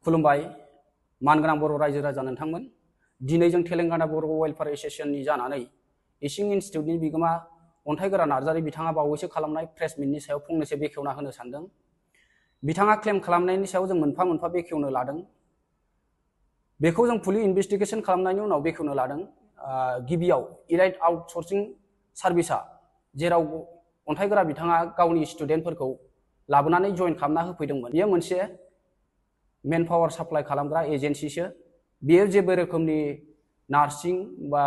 खुलुमबाय मानगोनां बर' रायजो राजा नोंथांमोन। दिनै जों तेलेंगाना बर' वेलफेयार एसोसिएशननि जानानै इसिं इनस्टिट्यूटनि बिगोमा अन्थाइगोरा नार्जारी बिथाङा बावैसो खालामनाय प्रेस मिटनि सायाव फंनैसो बेखेवना होनो सानदों। बिथाङा क्लेम खालामनायनि सायाव जों मोनफा मोनफा बेखेवनो लादों। बेखौ जों फुलि इनभेस्टिगेशन खालामनायनि उनाव बेखेवनो लादों। गिबियाव इलाइट आउटसोर्सिं सार्भिसा जेराव अन्थाइगोरा बिथाङा गावनि स्टुडेन्टफोरखौ लाबोनानै जइन खालामना होफैदोंमोन। बेयो मोनसे मेन पावार साप्लाइ खालामग्रा एजेन्सिसो। बेयो जेबो रोखोमनि नार्सिं बा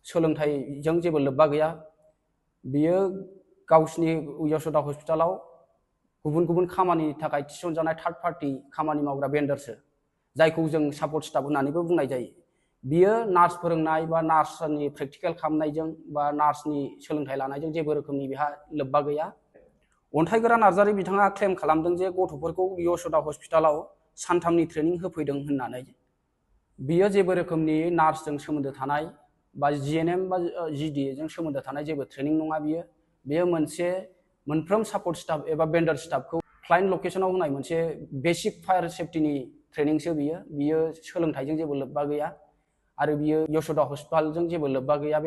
सोलोंथाइजों जेबो लोब्बा गैया। बियो गावसिनि यशोदा हस्पिटालाव गुबुन गुबुन खामानिनि थाखाय थिसनजानाय थार्ड पार्टी खामानि मावग्रा भेन्डरसो, जायखौ जों सापर्ट स्टाफ होननानैबो बुंनाय जायो। बियो नार्स फोरोंनाय बा नार्सनि प्रेक्टिकेल खालामनायजों बा नार्सनि सोलोंथाइ लानायजों जेबो रोखोमनि बेहा लोब्बा गैया। अन्थाइगोरा नार्जारी बिथाङा क्लेम खालामदों जे गथ'फोरखौ यशोदा हस्पिटालाव सानथामनि ट्रेनिं होफैदों होननानै। बियो जेबो रोखोमनि नार्सजों सोमोन्दो थानाय बा जिएनएम बा जिडिएजों सोमोन्दो थानाय जेबो ट्रेनिं नङा। बेयो मोनसे मोनफ्रोम सापर्ट स्टाफ एबा भेन्डर स्टाफखौ क्लाइन्ट लकेशनाव होनाय मोनसे बेसिक फायार सेफ्टिनि ट्रेनिंसो। बियो सोलोंथाइजों जेबो लोब्बा गैया आरो बियो यशोदा हस्पिटालजों जेबो लोब्बा गैया।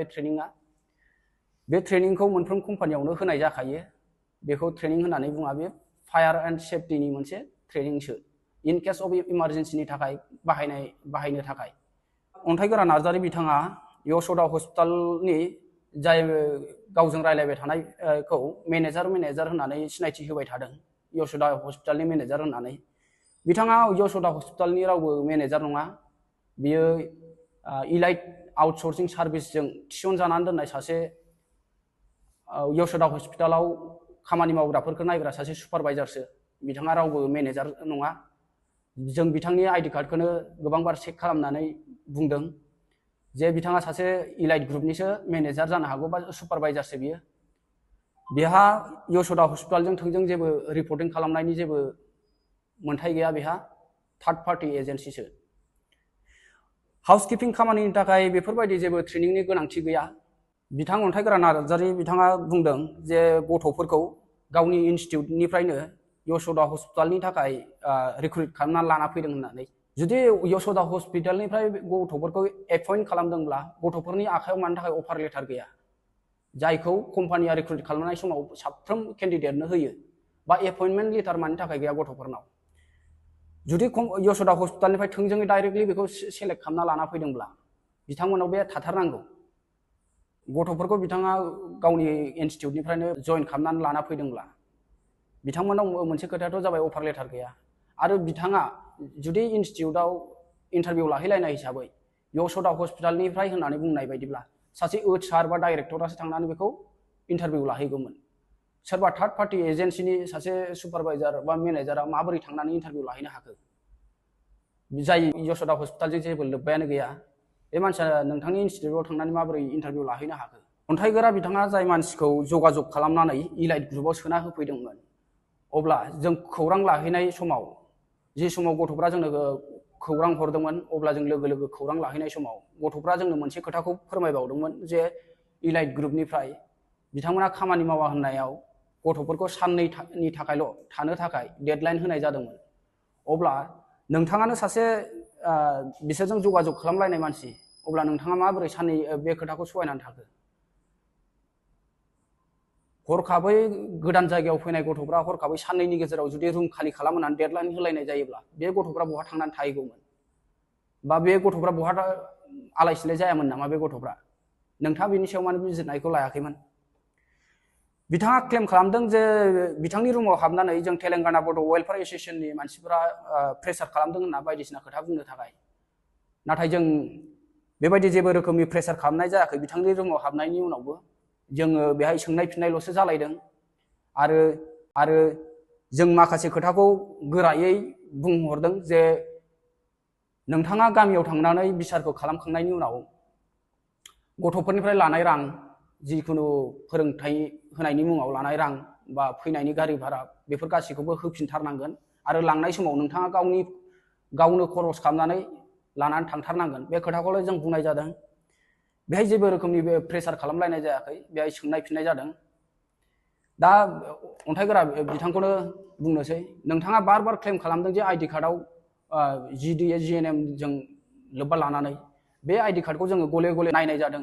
बे ट्रेनिंखौ मोनफ्रोम कम्पानियावनो होनाय जाखायो। बेखौ ट्रेनिं होननानै बुङा, बे फायार एन्ड सेफ्टिनि मोनसे ट्रेनिंसो, इन केस अफ इमारजेन्सिनि थाखाय बाहायनो थाखाय। अन्थाइगोरा नार्जारी बिथाङा यशोदा हस्पिटालनि जाय गावजों रायलायबाय थानायखौ मेनेजार होननानै सिनायथि होबाय थादों, यशोदा हस्पिटालनि मेनेजार होननानै। बिथाङा यशोदा हस्पिटालनि रावबो मेनेजार नङा। बियो इलाइट आउटसोर्सिं सार्भिसजों थिसनजानानै दोननाय सासे यशोदा हस्पिटालाव खामानि मावग्राफोरखौ नायग्रा सासे सुपारभाइजारसो। बिथाङा रावबो मेनेजार नङा। जों बिथांनि आइडि कार्डखौनो गोबांबार चेक खालामनानै बुंदों जे बिथाङा सासे इलाइट ग्रुपनिसो मेनेजार जानो हागौ बा सुपारभाइजारसो। बेहा यशोदा हस्पिटालजों थोंजों जेबो रिपर्टिं खालामनायनि जेबो मोन्थाइ गैया। बेहा थार्ड पार्टी एजेन्सिसो। हाउसकिपिं खामानिनि थाखाय बेफोरबायदि जेबो ट्रेनिंनि गोनांथि गैया। बिथां अन्थाइगोरा नार्जारी बिथाङा बुंदों जे गथ'फोरखौ गावनि इनस्टिट्यूटनिफ्रायनो यशोदा हस्पिटालनि थाखाय रिक्रुइट खालामना लाना फैदों होननानै। जुदि यशोदा हस्पिटालनिफ्राय गथ'फोरखौ एपइन्ट खालामदोंब्ला गथ'फोरनि आखायाव मानि थाखाय अफार लेटार गैया, जायखौ कम्पानिया रिक्रुइट खालामनाय समाव साफ्रोम केन्डिडेटनो होयो, बा एपइन्टमेन्ट लेटार मानि थाखाय गैया गथ'फोरनाव? जुदि यशोदा हस्पिटालनिफ्राय थोंजोङै डाइरेक्टलि बेखौ सेलेक्ट खालामना लाना फैदोंब्ला बिथांमोनाव बे थाथारनांगौ। गथ'फोरखौ बिथाङा गावनि इनस्टिट्यूटनिफ्रायनो जइन खालामनानै लाना फैदोंब्ला बिथांमोनाव मोनसे खोथायाथ' जाबाय अफार लेटार गैया। आरो बिथाङा जुदि इनस्टिट्यूटआव इन्टारभिउ लाहैलायनाय हिसाबै यशोदा हस्पिटालनिफ्राय होननानै बुंनाय बायदिब्ला सासे HR बा डाइरेक्टरासो थांनानै बेखौ इन्टारभिउ लाहैगौमोन। सोरबा थार्ड पार्टी एजेन्सिनि सासे सुपारभाइजार बा मेनेजारा माबोरै थांनानै इन्टारभिउ लाहैनो हाखो? जाय यशोदा हस्पिटालजों जेबो लोब्बायानो गैया, बे मानसिया नोंथांनि इनस्टिट्यूटआव थांनानै माबोरै इन्टारभिउ लाहैनो हाखो? अन्थाइगोरा बिथाङा जाय मानसिखौ जगाजग खालामनानै इलाइट ग्रुपआव सोना होफैदोंमोन, अब्ला जों खौरां लाहैनाय समाव, जि समाव गथ'फ्रा जोंनो खौरां हरदोंमोन, अब्ला जों लोगो लोगो खौरां लाहैनाय समाव गथ'फ्रा जोंनो मोनसे खोथाखौ फोरमायबावदोंमोन जे इलाइट ग्रुपनिफ्राय बिथांमोना खामानि मावा होननायाव गथ'फोरखौ साननैनि थाखायल' थानो थाखाय डेडलाइन होनाय जादोंमोन। अब्ला नोंथाङानो सासे बिसोरजों जगाजग खालामलायनाय मानसि, अब्ला नोंथाङा माबोरै साननै बे खोथाखौ सहायनानै थाखो? हरखाबै गोदान जायगायाव फैनाय गथ'फ्रा हरखाबै साननैनि गेजेराव जुदि रुम खालि खालामनानै डेडलाइन होलायनाय जायोब्ला बे गथ'फ्रा बहा थांनानै थाहैगौमोन? बा बे गथ'फ्रा बहा आलाय सिलाय जायामोन नामा बे गथ'फ्रा? नोंथाङा बेनि सायाव मानो बिजिरनायखौ लायाखैमोन? बिथाङा क्लेम खालामदों जे बिथांनि रुमाव हाबनानै जों तेलेंगाना बर' वेलफेयार एसोसिएशननि मानसिफोरा प्रेसार खालामदों होनना बायदिसिना खोथा बुंनो थाखाय। नाथाय जों बेबायदि जेबो रोखोमनि प्रेसार खालामनाय जायाखै। बिथांनि रुमाव हाबनायनि उनावबो जोङो बेहाय सोंनाय फिननायल'सो जालायदों। आरो जों माखासे खोथाखौ गोरायै बुंहरदों जे नोंथाङा गामियाव थांनानै बिसारखौ खालामखांनायनि उनाव गथ'फोरनिफ्राय लानाय रां, जिखुनु फोरोंथाइ होनायनि मुङाव लानाय रां बा फैनायनि गारि भारा, बेफोर गासैखौबो होफिनथारनांगोन। आरो लांनाय समाव नोंथाङा गावनो खरस खालामनानै लानानै थांथारनांगोन। बे खोथाखौल' जों बुंनाय जादों। बेहाय जेबो रोखोमनि प्रेसार खालामलायनाय जायाखै, बेहाय सोंनाय फिननाय जादों। दा अन्थाइगोरा बिथांखौनो बुंनोसै, नोंथाङा बार बार क्लेम खालामदों जे आइडि कार्डआव GDA GNM जों लोब्बा लानानै बे आइडि कार्डखौ जोङो गले गले नायनाय जादों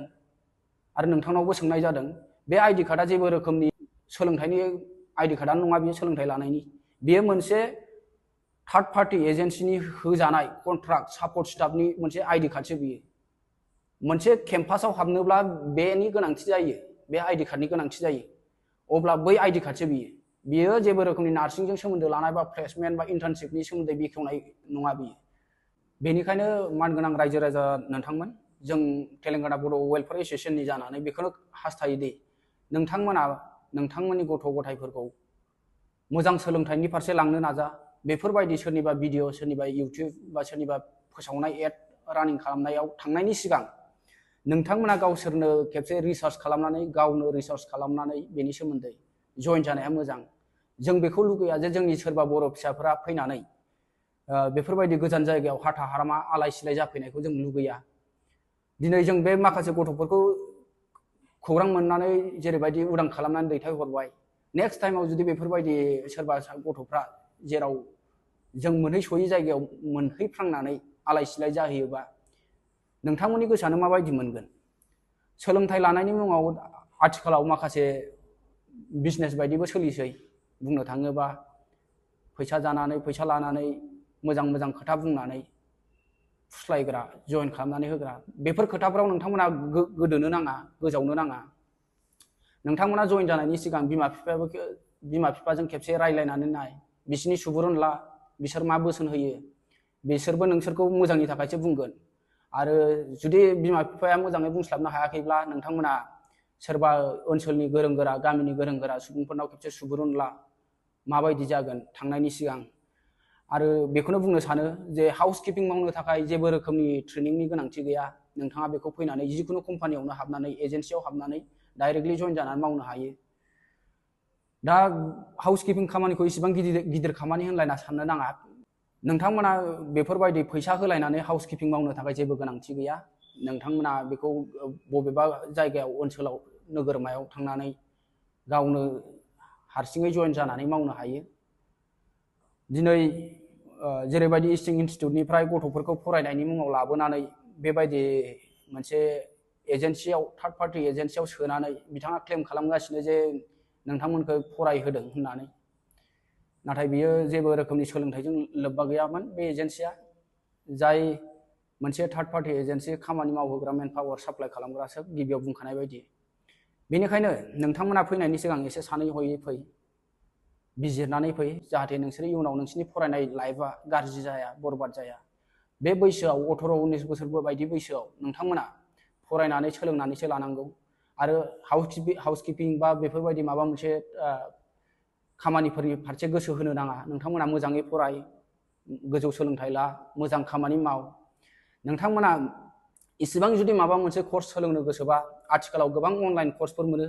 आरो नोंथांनावबो सोंनाय जादों। बे आइडि कार्डआ जेबो रोखोमनि सोलोंथाइनि आइडि कार्डआनो नङा, बेयो सोलोंथाइ लानायनि। बेयो मोनसे थार्ड पार्टि एजेन्सिनि होजानाय कन्ट्राक्ट सापर्ट स्टाफनि मोनसे आइडि कार्डसो बियो। मोनसे केम्पासाव हाबनोब्ला बेनि गोनांथि जायो, बे आइडि कार्डनि गोनांथि जायो। अब्ला बै आइडि कार्डसो बियो जेबो रोखोमनि नार्सिंजों सोमोन्दो लानाय बा प्लेसमेन्ट बा इन्टार्नशिपनि सोमोन्दै बेखेवनाय नङा बियो। बेनिखायनो मानगोनां रायजो राजा नोंथांमोन, जों तेलेंगाना बर' वेलफेयार एस'सियेसननि जानानै बेखौनो हास्थायोदि नोंथांमोना नोंथांमोननि गथ' गथायफोरखौ मोजां सोलोंथाइनि फारसे लांनो नाजा। बेफोरबायदि सोरनिबा भिडिअ, सोरनिबा इउटिउब बा सोरनिबा फोसावनाय एड रानिं खालामनायाव थांनायनि सिगां नोंथांमोना गावसोरनो खेबसे रिसार्च खालामनानै, गावनो रिसार्च खालामनानै बेनि सोमोन्दै जइन जानाया मोजां। जों बेखौ लुगैया जे जोंनि सोरबा बर' फिसाफोरा फैनानै बेफोरबायदि गोजान जायगायाव हाथा हारामा आलाय सिलाय जाफैनायखौ जों लुगैया। दिनै जों बे माखासे गथ'फोरखौ खौरां मोननानै जेरैबायदि उदां खालामनानै दैथायहरबाय, नेक्स्ट टाइमाव जुदि बेफोरबायदि सोरबा गथ'फ्रा जेराव जों मोनहैस'यै जायगायाव मोनहैफ्रांनानै आलाय सिलाय जाहैयोबा नोंथांमोननि गोसोआनो माबायदि मोनगोन? सोलोंथाइ लानायनि मुङाव आथिखालाव माखासे बिजनेस बायदिबो सोलिसै। बुंनो थाङोबा फैसा जानानै, फैसा लानानै, मोजां मोजां खोथा बुंनानै फुस्लायग्रा, जइन खालामनानै होग्रा। बेफोर खोथाफ्राव नोंथांमोना गोदोनो नाङा, गोजावनो नाङा। नोंथांमोना जइन जानायनि सिगां बिमा बिफाजों खेबसे रायज्लायनानै नाय, बिसोरनि सुबुरुन ला, बिसोर मा बोसोन होयो। बिसोरबो नोंसोरखौ मोजांनि थाखायसो बुंगोन। आरो जुदि बिमा बिफाया मोजाङै बुंस्लाबनो हायाखैब्ला नोंथांमोना सोरबा ओनसोलनि गोरों गोरा, गामिनि गोरों गोरा सुबुंफोरनाव खेबसे सुबुरुन ला, माबायदि जागोन थांनायनि सिगां। आरो बेखौनो बुंनो सानो जे हाउस किपिं मावनो थाखाय जेबो रोखोमनि ट्रेनिंनि गोनांथि गैया। नोंथाङा बेखौ फैनानै जिखुनु कम्पानियावनो हाबनानै, एजेन्सियाव हाबनानै डाइरेक्टलि जइन जानानै मावनो हायो। दा हाउस किपिं खामानिखौ इसेबां गिदिर खामानि होनलायना साननो नाङा। नोंथांमोना बेफोरबायदि फैसा होलायनानै हाउस किपिं मावनो थाखाय जेबो गोनांथि गैया। नोंथांमोना बेखौ बबेबा जायगायाव, ओनसोलाव, नोगोरमायाव थांनानै गावनो हारसिङै जइन जानानै मावनो हायो। दिनै जेरैबायदि इस्टिं इन्स्टिटिउटनिफ्राय गथ'फोरखौ फरायनायनि मुङाव लाबोनानै बेबायदि मोनसे एजेन्सियाव, थार्ड पार्टि एजेन्सियाव सोनानै बिथाङा क्लेम खालामगासिनो जे नोंथांमोनखौ फरायहोदों होननानै। नाथाय बियो जेबो रोखोमनि सोलोंथाइजों लोब्बा गैयामोन। बे एजेन्सिया जाय मोनसे थार्ड पार्टि एजेन्सि, खामानि मावहोग्रा, मेन पावार साप्लाइ खालामग्रासो, गिबियाव बुंखानाय बायदि। बेनिखायनो नोंथांमोना फैनायनि सिगां एसे सानै हयै फै, बिजिरनानै फै, जाहाथे नोंसोर इयुनाव नोंसोरनि फरायनाय लाइफआ गाज्रि जाया, बरबाद जाया। बे बैसोआव 18-19 बोसोर बायदि बैसोआव नोंथांमोना फरायनानै सोलोंनानैसो लानांगौ। आरो हाउस किपिं बा बेफोरबायदि माबा मोनसे खामानिफोरनि फारसे गोसो होनो नाङा। नोंथांमोना मोजाङै फराय, गोजौ सोलोंथाइ ला, मोजां खामानि माव। नोंथांमोना इसेबां जुदि माबा मोनसे कर्स सोलोंनो गोसोबा आथिखालाव गोबां अनलाइन कर्सफोर मोनो।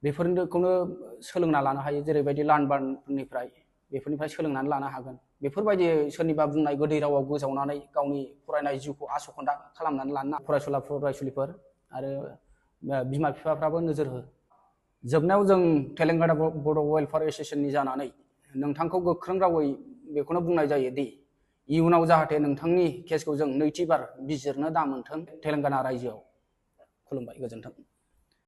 बेफोरखौनो सोलोंना लानो हायो, जेरैबायदि लार्नबार्ननिफ्राय, बेफोरनिफ्राय सोलोंनानै लानो हागोन। बेफोरबायदि सोरनिबा बुंनाय गोदै रावाव गोजावनानै गावनि फरायनाय जिउखौ आस'खान्दा खालामनानै लानो फरायसुला फरायसुलिफोर आरो बिमा बिफाफ्राबो नोजोर हो। जोबनायाव जों तेलेंगाना बर' वेलफेयार एस'सियेसननि जानानै नोंथांखौ गोख्रों रावै बेखौनो बुंनाय जायो दि इयुनाव जाहाथे नोंथांनि केसखौ जों नैथिबार बिजिरनो दा मोनथों तेलेंगाना रायजोआव। खुलुमबाय, गोजोन्थों।